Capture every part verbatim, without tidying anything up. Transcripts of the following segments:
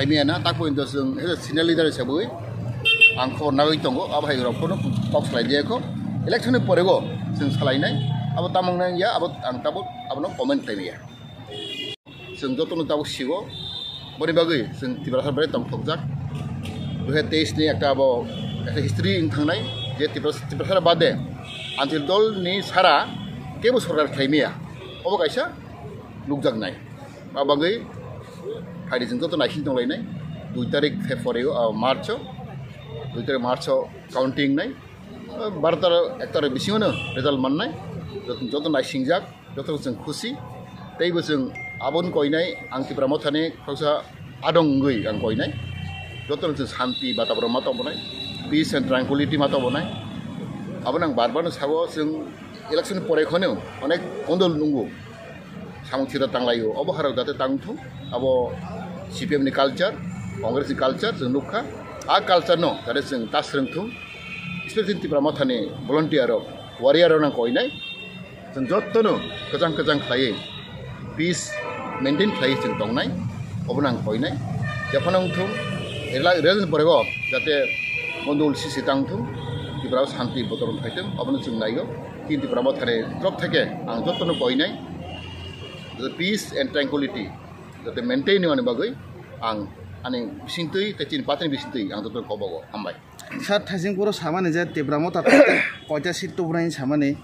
Saimiyana, tak pointo chwng, he, senior leader hisabai ang khobor nagwi tongo, abo hai rok phano kok salai diya kho. Election ni pore go chwng salainai, abo tamung nang ya, abo ang tabuk abono comment khlai maya. Chwng jotono tabuk sigo, boni bagwi chwng Tiprasa bai tongthokjak. Dui hazar teis ni ekta abo ekta history wng thangnai, je Tiprasa, Tiprasa bade Anchal dol ni sara kebo sorkar khlai maya, obo kaisa nukjaknai. Abo bagwi phaidi chwng joto naising tonglainai. Dui tarik February o, ah, March o, dui tarik March o counting nai. Ah, baro tarik, ek tarik bisingo no result mannai. Joto, joto naisingjak, joto chwng khusi. Teibo chwng aboni koinai ang Tipra Mothani khoroksa adong wngwi ang koinai. Joto chwng santi bataboron ma tongbo nai, peace and tranquility ma tongbo nai. Abo nang bar bar no sago, chwng election pore kheno onek kondol nungo. Samung thida tanglaio, obo harok jate tangthung, abo C P M ni culture, Congress ni culture chwng nukha. A culture no jate chwng ta swrwngthung, especially Tipra Mothani volunteer rok, warrior rok nang koinai. Chwng jotono kwchang kwchang khlaiwi peace maintain khlaiwi chwng tongnai, obo nang koinai. Jephano wngthung, rela-, rel ni borego jate mondol sisi tangthung, Tipra o santi botoron phaithung, obono chwng naio. Chini Tipra Mothani torop theke ang jotono koinai, jate peace and tranquility jate maintain wngmani bagwi ang ani bisingtwi tei chini party ni bisingtwi ang jotono kobogo. Hambai. Sir, Thaisingpuro samani je Tipra Motha koita seat tubunai samani?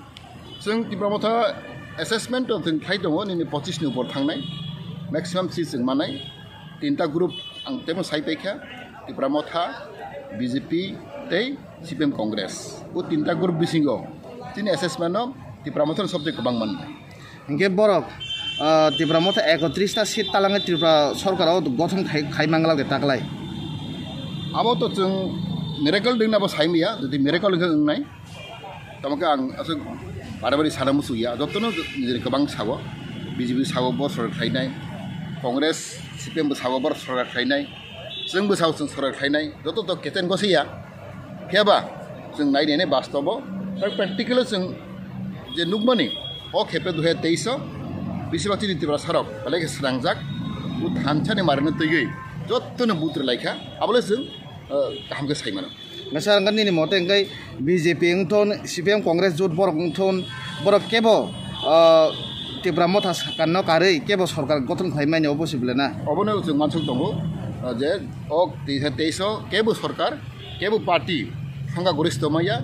Chwng Tipra Motha assessment o chwng khlai tongo, nini pochis ni upor thangnai, maximum seat chwng manai. Tinta group ang temo sai paikha, Tipra Motha, B J P tei C P M Congress. O tinta group bisingo chini assessment o Tipra Motha ni sobse kwbang manai. Hinkhe borok, ah, Tipra Motha ekotris ta seat talangwi Tripura sorkar o gothon khai, khai manglak de taklai. Abo to chwng miracle dwngna bo sai maya, jodi miracle wngkhe wngnai. Tamo khe ang aswk bari bari sana muchungya, jotono nijini kwbang sago, B J P sago bo sorkar khlainai, Congress, C P M bo sago bo sorkar khlainai. Chwng bwsao chwng sorkar khlainai, joto to keten gosiya. Phiya ba chwng nai nai bastobo, practical o chwng je nukmani, o khepe dui hazar teis o bisi bak chini Tiprasa rok belai khe swnangjak, o thansa ni marino twiwi jotono vote rwlaikha, abole chwng, eh, kaham khe sai mano. Masa ang nini mote hwnkhe B J P wngthon, C P M Congress jut borok wngthon, borok kebo, ah, Tipra Motha sakano karwi kebo sorkar gothon khlai mani obo se bwle na? Obono chwng mansuk tongo, ah, je o teis o kebo sorkar, kebo party songkha goristo maya,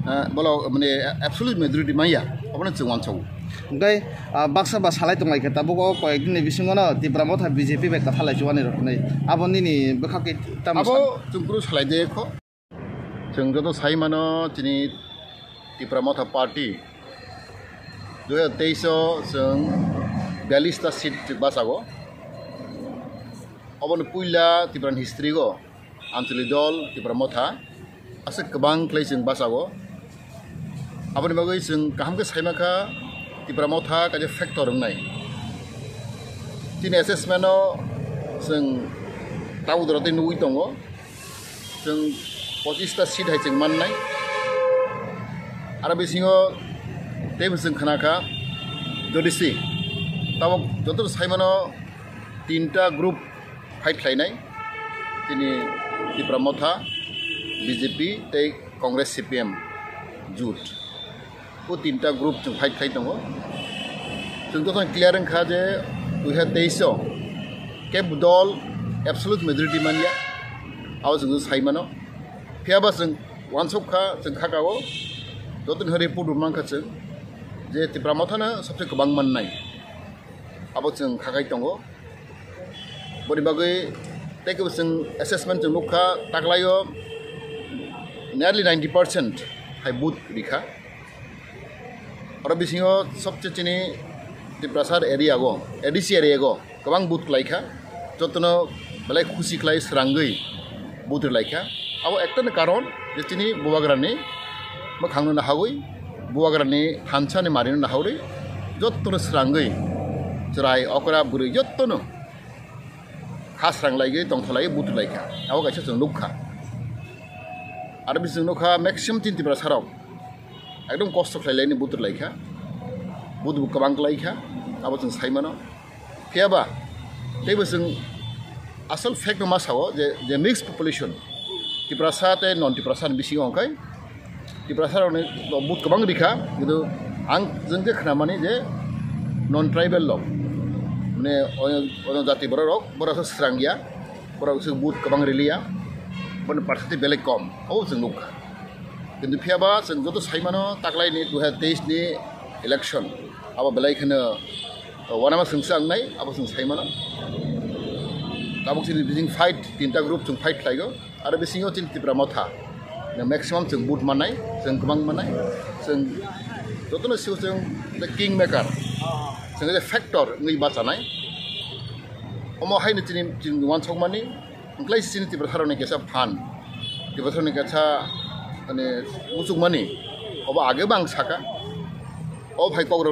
ah, bolo mane absolute majority maya, obono chwng wansago. Hwnkhe, ah, baksa ba salai tonglai khe tabuk o koyek din ni bisingo no Tipra Motha B J P bai kwthalai chuani rok hinwi. Abo nini bwkhak khe tamo abo sa? Chwng kunu salai de kho. Chwng joto sai mano chini Tipra Motha Party dui hazar teis o chwng biyallis ta seat bachago. Oboni puila Tipra ni history o Anchali dol Tipra Motha aswk kwbang khlai chwng bachago. Aboni bagwi chwng kaham khe sai mankha Tipra Motha kaisa factor wngnai. Chini assessment o chwng tabuk doro tei nugwi tongo. Chwng pochis ta seat hai chwng mannai. Aro bisingo teibo chwng khna kha jodi si tabuk joto sai mano tinta group fight khlainai. Chini Tipra Motha, B J P tei Congress C P M jut. O tinta group chwng fight khai tongo. Chwng jotono clear wngkha je dui hazar teis o kebo dol absolute majority manya, abo chwng sai mano. Phiya ba chwng wansuk kha, chwng kha ka o, jotoni hwnwi report rwmang kha chwng je Tipra Mothano sabse kwbang mannai, abo chwng kha khai tongo. Boni bagwi tei kebo chwng assessment chwng nukha, taklaio nearly ninety percent hai vote rikha. Oro bisingo sobse chini Tiprasar area go, A D C area go kwbang vote kwlaikha, jotono belai khusi khlai srangwi vote rwlaikha. Abo ektani karon je chini Bubagrani mwkhangno nahagwi, Bubagrani thansani marino nahagwi jotono srangwi chwrai okra bwrwi jotono kha srang laigwi tongthok laigwi vote rwlaikha. Abo kaisa chwng nukha. Aro bisingo nukha maximum chini Tiprasarok ekdom kosto khlai laini vote rwlaikha. Vote bo kwbang kwlaikha, abo chwng sai mano. Phiya ba teibo chwng Asol fact no ma sao je, je mixed population, Tiprasa tei non Tiprasa ni bisingo hwnkhe Tiprasa rokni vote kwbang rikha, kintu ang jeng je khnamani je non tribal rok, mane oyo, oyo jati borok rok, borok se srang ya, borok se vote kwbang riliya, boni percentage belai kom, abo chwng nukha. Kintu phiyaba chwng joto saimano taklaini dui hazar teis ni election, abo belai kheno wanama chwngsa wngnai, abo chwng saimano. Tabuk chini bising fight, tinta group chwng fight khlaigo. Aro bisingo chini Tipra Motha, na maximum chwng vote mannai, chwng kwbang mannai, chwng jotono sio chwng the king maker, chwng the factor wngwi bachanai. Omo haino chini, chini wansokmani, wngklai chini Tiprasarokni kaisa phan, Tiprasarokni kaisa, mane, muchukmani, obo agebo ang saka. O phai kok rok